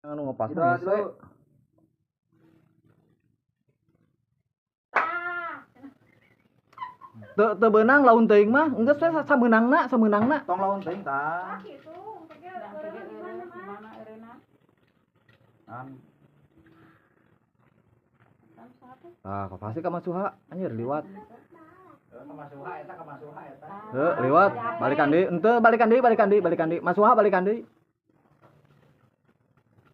Anu ngepas mah hese. Teu teu beunang laun teuing mah, enggeus we sameunangna, sameunangna. Tong lawan teuing tah. Gitu, gimana eureuna? Kan Ah, pasti ka Mas Suha, anjir liwat. Ka Mas Suha eta, ka Mas Suha eta. Heuh, liwat, balikan deui. Henteu, balikan deui, balikan deui, balikan deui. Mas Suha balikan deui.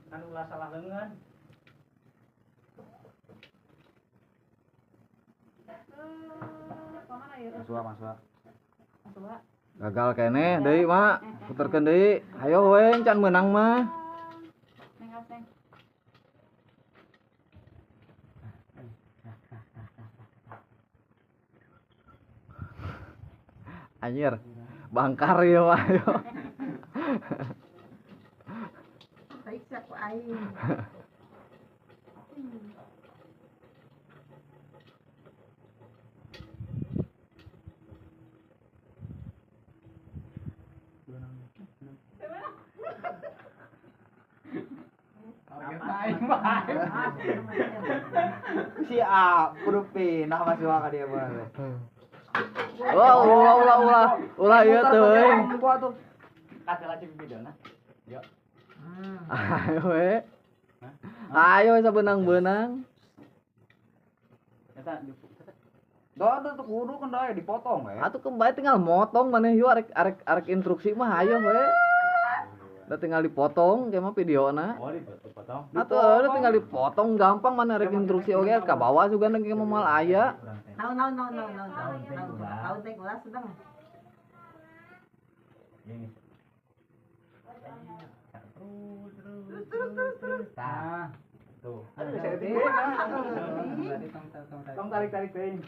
Kan ulah salah leungeun. Mas Suha, Mas Suha. Gagal keneh deui, Mak. Puterkeun deui. Hayo we can meunang mah. Neng awas, neng. Anjir. Bangkar ieu mah ayo. Baik sia ku aing. Si A kudu pindah Mas Suha ka dieu mah. Wah, ulah ulah ulah. Ulah ieu teuing. Tempo atuh. Kacala cing videona. Yo. Ayo we. Ayo we sabeunang-beunang. Eta da da tuh kudu kan da dipotong we. Atuh kembali tinggal motong maneh yuk arek arek arek instruksi mah ayo we. Udah tinggal dipotong kayak mah videona. Oh, dipotong. Atuh udah tinggal dipotong gampang mana arek instruksi oge ka bawah juga nang kayak moal aya. Naon naon naon naon naon naon naon teh ulah sedang. Terus terus terus terus. Tah. Tuh. Tong tarik-tarik teuing.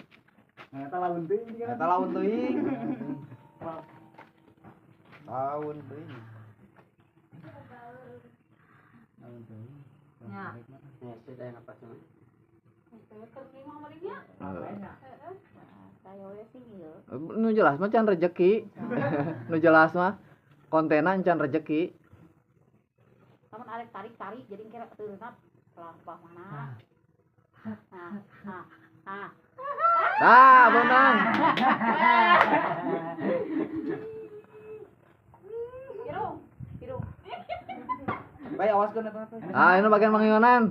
Nah, eta laun teuing. Eta laun teuing. Laun teuing. Laun teuing. Nya. Ya, sudah yang apa sih? Nu jelas mah can rejeki. Nu jelas mah kontenna can rejeki. Lamun arek tarik-tarik jadi kira teureunap lampah mana. Nah, nah, nah. Tah, beunang. Irung, irung. Baik awaskeun eta teh. Ah, ini bagian Mang Yonan.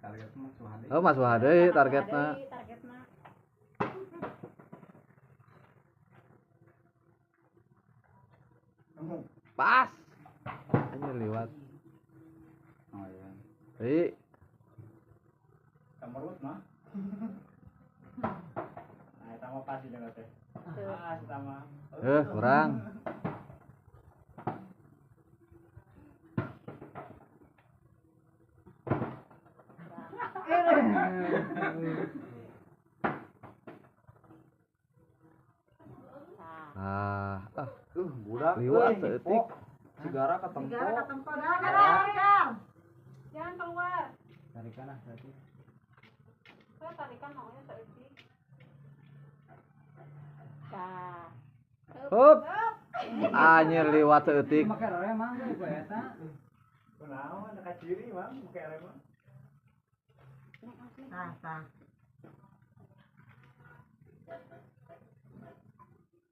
Target mah Suha deui. Oh, Mas Suha deui targetna. Targetna. Pas. Anjir liwat. Oh iya. Deui. Kamerut mah. Nah, eta mah pas dina teh. Ah, eta mah. Kurang. Ah, ah. Budak liwat saeutik. Sigara katempo. Sigara katempo dah dah. Jangan keluar. Tarikan ah berarti. Saya tarikan maunya saeutik. Tah. Hup. Anjir liwat saeutik. Make rem mah geus eta. Kunaon ka ciri mah make rem mah. Tah tah.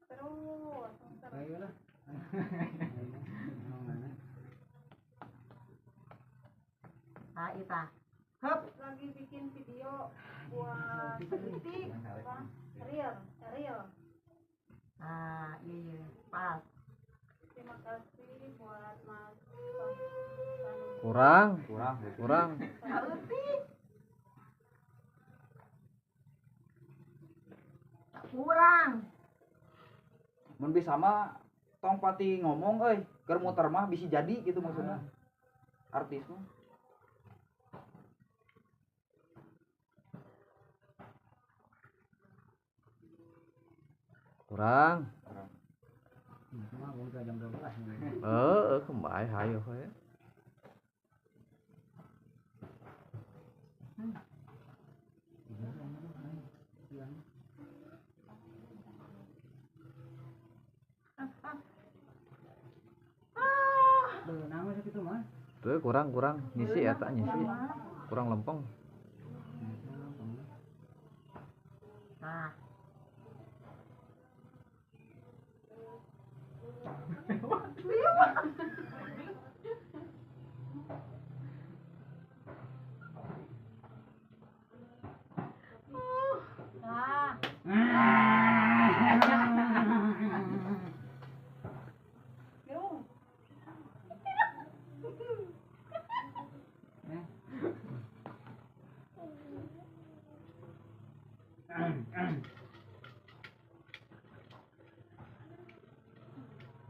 Terus. Ayo lah. Tah ieu tah. Hup. Lagi bikin video buat detik apa? Real, real. Nah, iya, iya. Pas. Terima kasih buat Mas. Kurang, kurang, kurang. Kurang. Mun bisa mah tong pati ngomong euy, keur muter mah bisi jadi gitu maksudnya. Artis mah. Kurang. Kurang. Mah mun ka jam 12. Heeh, kembali hayo we. Beunang mah sakitu mah. Teu Kurang kurang nyisi eta nyisi. Kurang lempeng. Nah. Ah.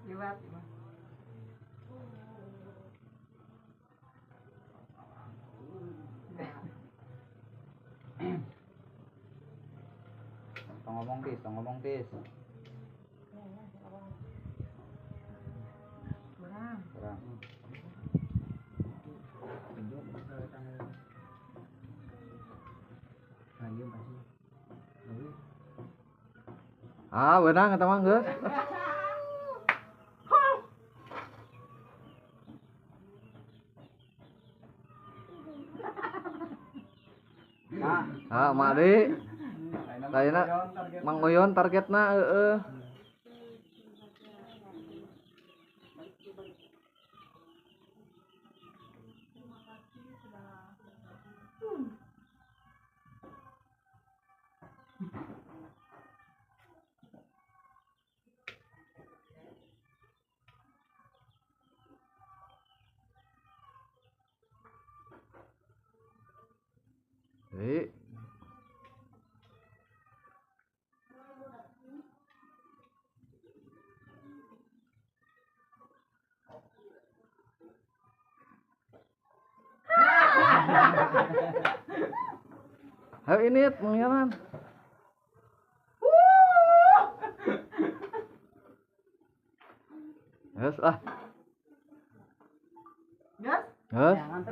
Liwat. Tong ngomong tis, tong ngomong tis. Kurang. Kurang. Ah, beunang eta mah geus. Ah, mak deui. Kayakna Mang Oyon targetna heeh. Deui. Ayo ini Mang Yanan. Geus ah. Gas? Geus. Jangan.